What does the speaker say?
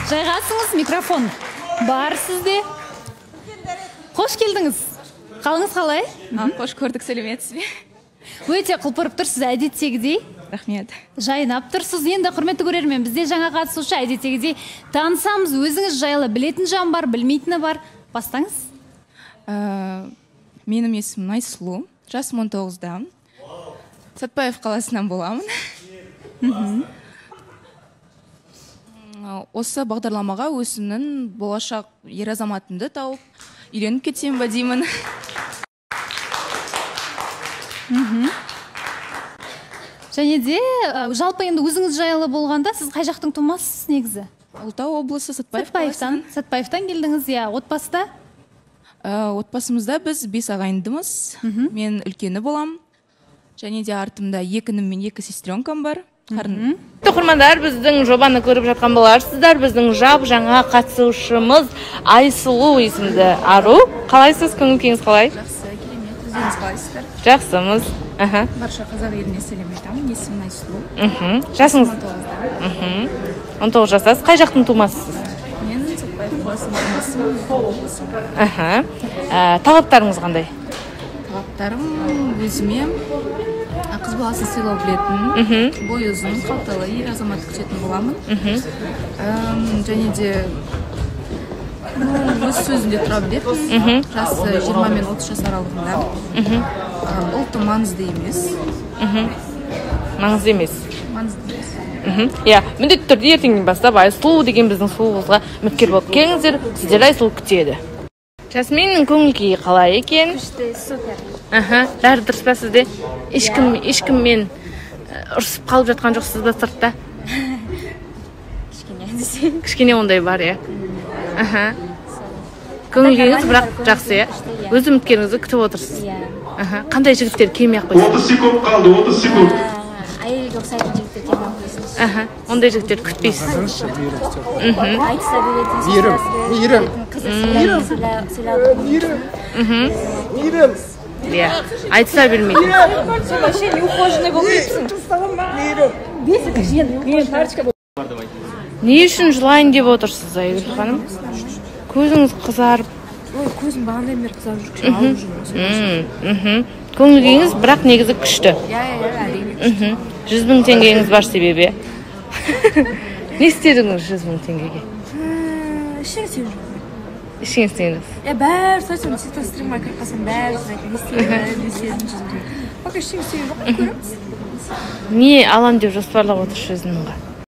Жайғасыңыз, микрофон бар сізде. Қош келдіңіз. Қалыңыз қалай? Қош көрдік, сәлеметсіз бе? Өте құлпырып тұрсыз әдеттегідей. Рахмет. Жайнап тұрсыз. Енді, құрметті көрермен, бізде жаңа қатысушы, әдеттегідей танысамыз. Өзіңіз жайлы білетін жан бар, білмейтіні бар. Бастаңыз. Менің есімім Айсұлу, жасым 19-да. Сәтпаев қаласынан боламын. Осы бағдарламаға өзімнің болашақ ер азаматымды тауып, үйленіп кетсем ба деймін. Және де жалпы енді өзіңіз жайлы болғанда, сіз қай жақтың тумасысыз негізі? Ұлытау облысы, Сәтпаев қаласынан. Сәтпаевтан келдіңіз, иә. Отбасыда? Отбасымызда біз 5 ағайындымыз. Мен үлкені болам. Және де артымда 2 інім мен 2 сестренкам бар. Оқырмандар, біздің жобаны көріп жатқан боларсыздар. Біздің жап жаңа қатысушымыз Айсұлу есімді ару. Қалайсыз, көңіл күйіңіз қалай? Жақсы, керемет. Өздеріңіз қалайсыздар? Жақсымыз. Барша қазақ еліне сәлем айтамын. Есімім Айсұлу. Жасыңыз? 19-да. 19 жастасыз. Қай жақтың тумасысыз? Мен Сәтпаев қаласының тумасымын. Талаптарыңыз қандай? Талаптарым өзіме қыз баласын сыйлау білетін, бойы ұзын, қалталы ер азамат күтетін боламын. Және де өз сөзінде тұра білетін, жасы 20 мен 30 жас аралығында. Ұлты маңызды емес. Маңызды емес. Маңызды емес. Иә, міндетті түрде ертеңнен бастап Айсұлу деген біздің сұлу қызға үміткер болып келіңіздер, сіздерді Айсұлу күтеді. Жасминнің көңіл күйі қалай екен? Күшті, супер. Бәрі дұрыс па сізде? Ешкіммен ұрысып қалып жатқан жоқсыз ба сыртта? Кішкене десең. Кішкене ондай бар, иә. Көңіл күйіңіз бірақ жақсы, иә? Өз үміткеріңізді күтіп отырсыз. Иә. Қандай жігіттер келмей ақ қойсын? 30 секунд қалды, 30 секунд. Әйелге ұқсайтын жігіттер келмей ақ қойсын. Ондай жігіттерді күтпейсіз. Айтыса беретін, Мейірім. Мейірім. Мейірім. Иә, айтыса бермейтін. Сен вообще неухоженный болып кетіпсің. Не үшін жылайын деп отырсыз, Айгүл ханым? Көзіңіз қызарып. Ой, көзім бағанадан бері қызарып жүр, кішкене ауырып жүрмін. Көңіл күйіңіз бірақ негізі күшті. Иә, иә, әрине. 100 000 теңгеңіз бар себебі, иә? Не істедіңіз 100 000 теңгеге? Ештеңе істеген жоқпын. Ештеңе істеген жоқсыз. Иә, бәрі сұрайды, сен стримға кіріп қалсам, бәрі сұрайды, не істедің, не істедің 100 000. Пока ештеңе істеген жоқпын, көреміз. Не алам деп жоспарлап отырсыз 100 000-ға?